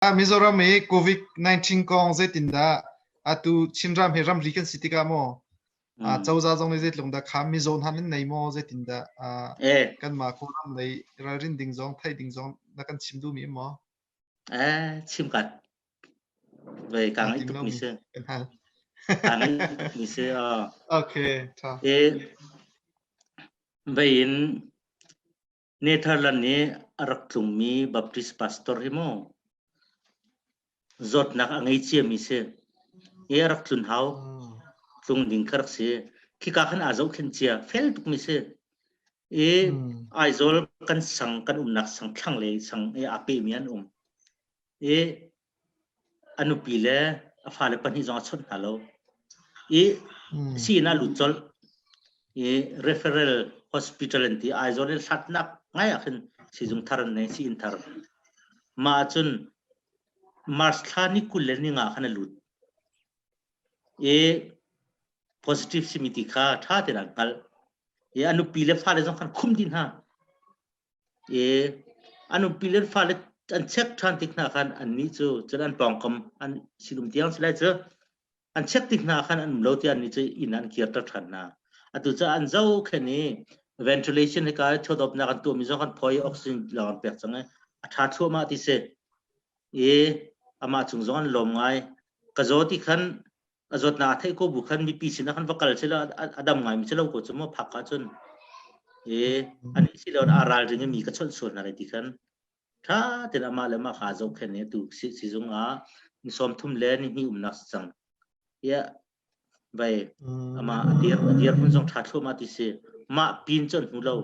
Mizoram i COVID-19 kong zeitindah atu Chinram hi ramri kan si tikah maw cozah zong nih zeitluk dah kha mizaw hna nan nei maw zeitindah kanmah Kawlram lei ralrin ding zong theih ding zong na kan chim duhmi um maw? Chim kat ve ka ngai tuk mi si. Kan hal. Ka ngai tuk mi si. Okay, tha. Vei in Netherlands i a rak tlungmi Baptist pastor hi maw zawtnak a ngei ciami si. I a rak tlun hau. Tlung ding kha rak si. Khika khan aa zohkhenh cia. Fel tukmi si. I Aizawl kan sang kan umnak sang thlanglei sang i aa pehmi an um. I a nupi le a fale pahnih zong a chawnh hna lo. I sii-inn ah lut colh. I referral hospital an ti. Aizawl in hlatnak ngai ah khin siizung thar an nei, sii-inn thar. Mah ahcun March thla ni 20 le ni nga khan a lut. I positive simi ti kha ṭha tein an hngalh. I a nupi le fale zong khan khum dih hna. I a nupi le fale an check ṭhan tik hna khan annih cu cun an pawngkam an sinum tiang si lai cu an check tik hna khan an um lo tiah annih cu inn ah an kirter ṭhan hna. Atu cu an zohkhenh i ventilation hika thawdawpnak an tuahmi zong kan phawi i oxygen lawng an pek cang i a ṭha thluahmah ti si. I amah cung zong an lawm ngai. Ka zaw ti khan a zawtnak a theih ko bu khan mipi sinah khan va kal sila a dam ngaimi si lo ko cu mu phak ah cun i ani si lo a ralring i mi ka chawnh sual hna lai ti khan tha tein amah le amah kha zohkhenh i atu sizung ah ni 30 le ni hnih umnak si cang ya vai ama a dir a dir hun zong tha thluahmah ti si mah pin cu an hmu lo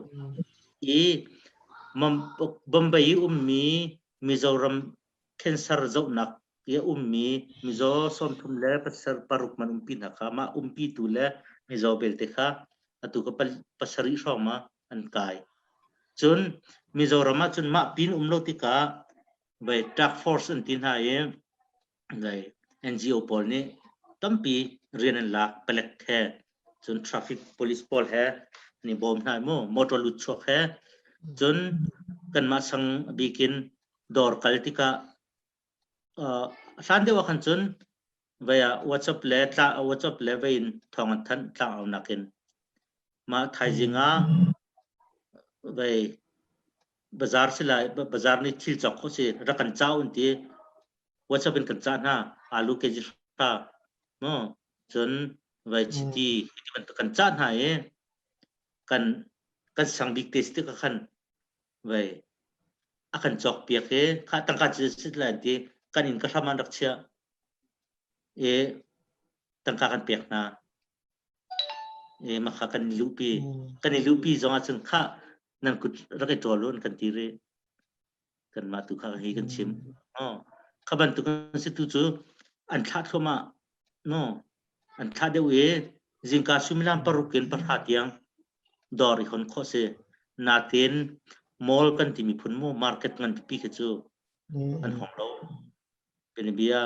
i Bombay i ummi Mizoram cancer zohnak i a ummi mizaw 36 man umpi hna kha mah umpitu le mizaw belte kha atu ka pasarih hrawng ma an kai. Cun Mizoram ah cun mah pin um lo tikah vai task force an ti hna i vai NGO pawl nih tampi rian an lak palek he cun traffic police pawl he an i bawm hna mu motor lut chuak he cun kanmah sang bikin dawr kal tikah Hlan deuh ah khan cun vei ah WhatsApp le tla WhatsApp le vei in thawng an thanh tlangaunak in. Mah thaizing ah vei bazaar si lai bazaar nih thil cawk khawh si rak kan cah un ti WhatsApp in kan cah hna alu kg hra mu cun vei chiti ti bantuk kan cah hna i kan kan sang bik te si tikah khan vei a kan cawkpiak i kha tangka cu sit lai an ti kan inn ka hram an rak chiah i tangka kan pek hna i makha kan i luhpi kan i luhpi zong ahcun kha nan kut rak i ṭawl u an kan ti rih kanmah tu kha hi kan chim oh kha bantuk an si tu cu an thlah thluahmah no an thlah deuh i zingka suimilam paruk in pahra tiang dawr i hon khawh si. Natin mall kan timi phun mu market ngan pipi khi cu an hong lo. Bianabia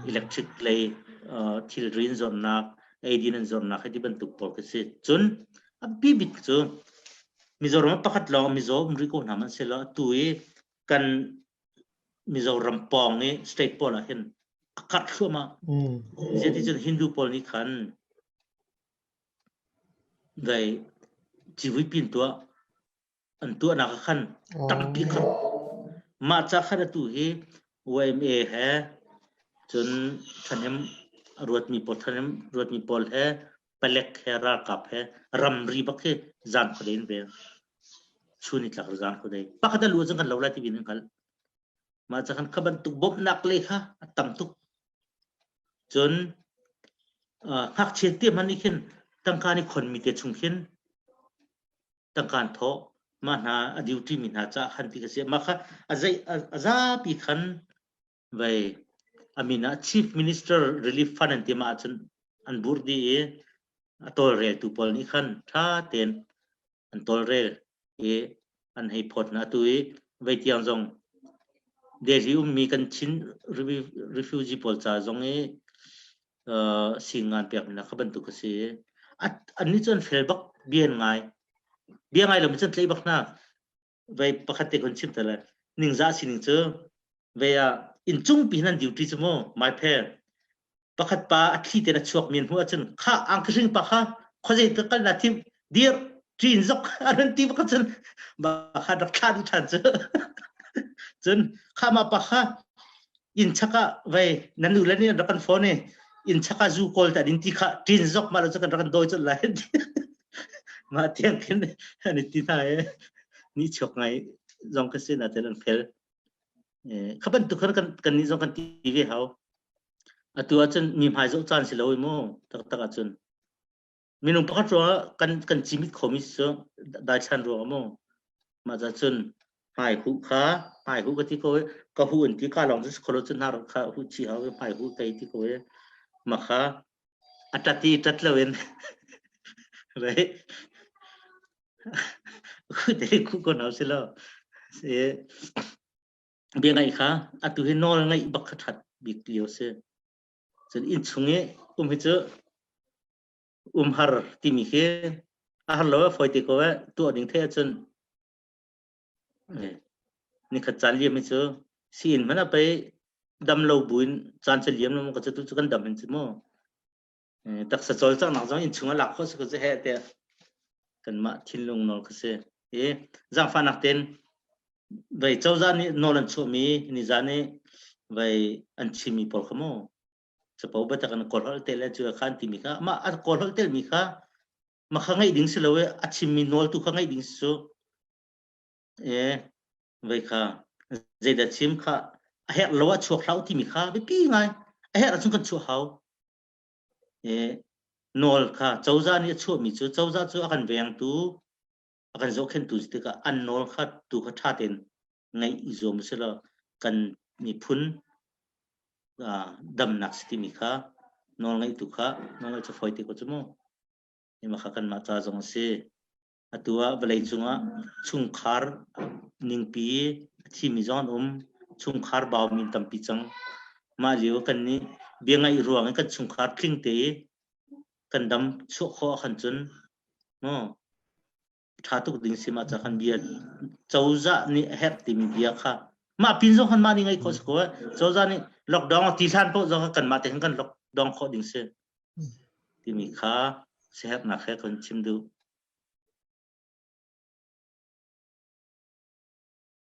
electric lei thilri an zornak, eidin an zornak hei ti bantuk pawl khi si. Cun a bibik cu Mizoram ah pakhat lawng mizaw um rih ko hna hmanh sehlaw atu i kan Mizoram pawng i state pawl ah hin a karh thluahmah. Zeticun Hindu pawl nih khan Dai civuipi an tuah. An tuahnak ah khan tampi kha mah ca khan atu hi YMA he cun ṭhahnem a ruatmi pawl ṭhahnem ruatmi pawl he palek he ralkap he ramri bak hi zan khuadei in vel. Chun ni tlak zan khuadei. Pakhat a lu cun kan lo lai ti in an hngalh. Mah ca khan kha bantuk bawmhnak le kha a tam tuk. Cun ngakchia te hmanh nih khin tangka nih khonmi te chung khin tangka an thawh. Mah hna a duty mi hna caah khan ti ka si. Mah kha a zei a zapi khan vei a min ah Chief Minister Relief Fund an ti mah ahcun an burh dih i a tawlreltu pawl nih khan ṭha tein an tawlrel i an hei phawt hna. Atu i vei tiang zong Delhi ummi kan Chin refugee pawl ca zong i singan pekmi hna kha bantuk a si. Annih cu an fel bak, bia an ngai. Bia ngai lomi cu an tlaih bak hna. Vei pakhat te kun chim te lai. Ningzah sining cu vei ah. Inn cungpi hin an duty cu mu mai phe. Pakhat pa a thli tein a chuak mi an hmuh ahcun kha angkihring pa kha khuazei ka kal na thim dir ṭin zok an hun ti bak cun ba kha rak thla dih ṭhan cu. Cun kha mah pa kha inn chak ah vei nan nu le nih an rak kan phone i inn chak ah zu kawl ta din ti kha ṭin zok mah lo cu kan rak kan dawi colh lai. Mah tiang khin an i ti hna i ni chuak ngai zong ka si na ten an fel. Kha bantuk khan kan kan nih zong kan ti ve hau. Atu ahcun mi hmai zoh caan si lo i mu taktak ahcun minung pakhat ruangah kan kan cimit khomi cu daithlan ruangah mu mah ca cun hmai huh kha hmai huh ka ti ko i ka huh an ti ka lawng cu kholo cu hnar kha huh chi hau i hmai huh kei ti ko i mah kha a tat i tat lo in right khu te khu ko nau si lo si bia ngaih kha atu hi nawl ngaih bak kha that bik lio si cun inn chung i um hi cu umhar timi khi a har lo fawi te ko eh tuah ding the ahcun nikhat caan liam hi cu si in hmanh ah pei dam lo buin caan cu liam lo ka cu tu cu kan dam hin cu mu taksa cawlcanghnak zong inn chung ah lak khawh si ko cu heh tiah kanmah thinlung nawl kha si i zaangfahnak tein vei cozah nih nawl an chuahmi nizan i vei an chimmi pawl kha mu capo biatak in kawl holh tel le cu kha an timi kha mah a kawl holh telmi kha ma kha ngaih ding si lo i a chimmi nawl tu kha ngaih ding si cu e vei kha zeidah chim kha a herh lo ah chuak hlah timi kha biapi ngai a herh ahcun kan chuah hau e nawl kha cozah nih a chuahmi cu cozah cu a kan vengtu a kan zohkhenhtu si tikah an nawl kha tu kha ṭha tein ngaih i zuam usih law kan miphun damnak si timi kha nawl ngaihtu kha nawl ngaih cu fawi te ko cu mu. Mah kha kanmah ca zong a si. Atu ah vawlei cungah chungkhar ningpi a thimi zong an um. Chungkhar baumi an tampi cang. Mah lio kan nih bia ngaih ruang i kan chungkhar tling te i kan dam chuah khawh ahkhan cun maw ṭha tuk ding si mah ca khan bia cozah nih a herh timi bia kha mah pin zong khan mah nih ngaih khawh si ko eh cozah nih lockdown a ti hlan paoh zong kha kanmah te khan kan lockdown khawh ding si timi kha siaherhnak he kan chim duh.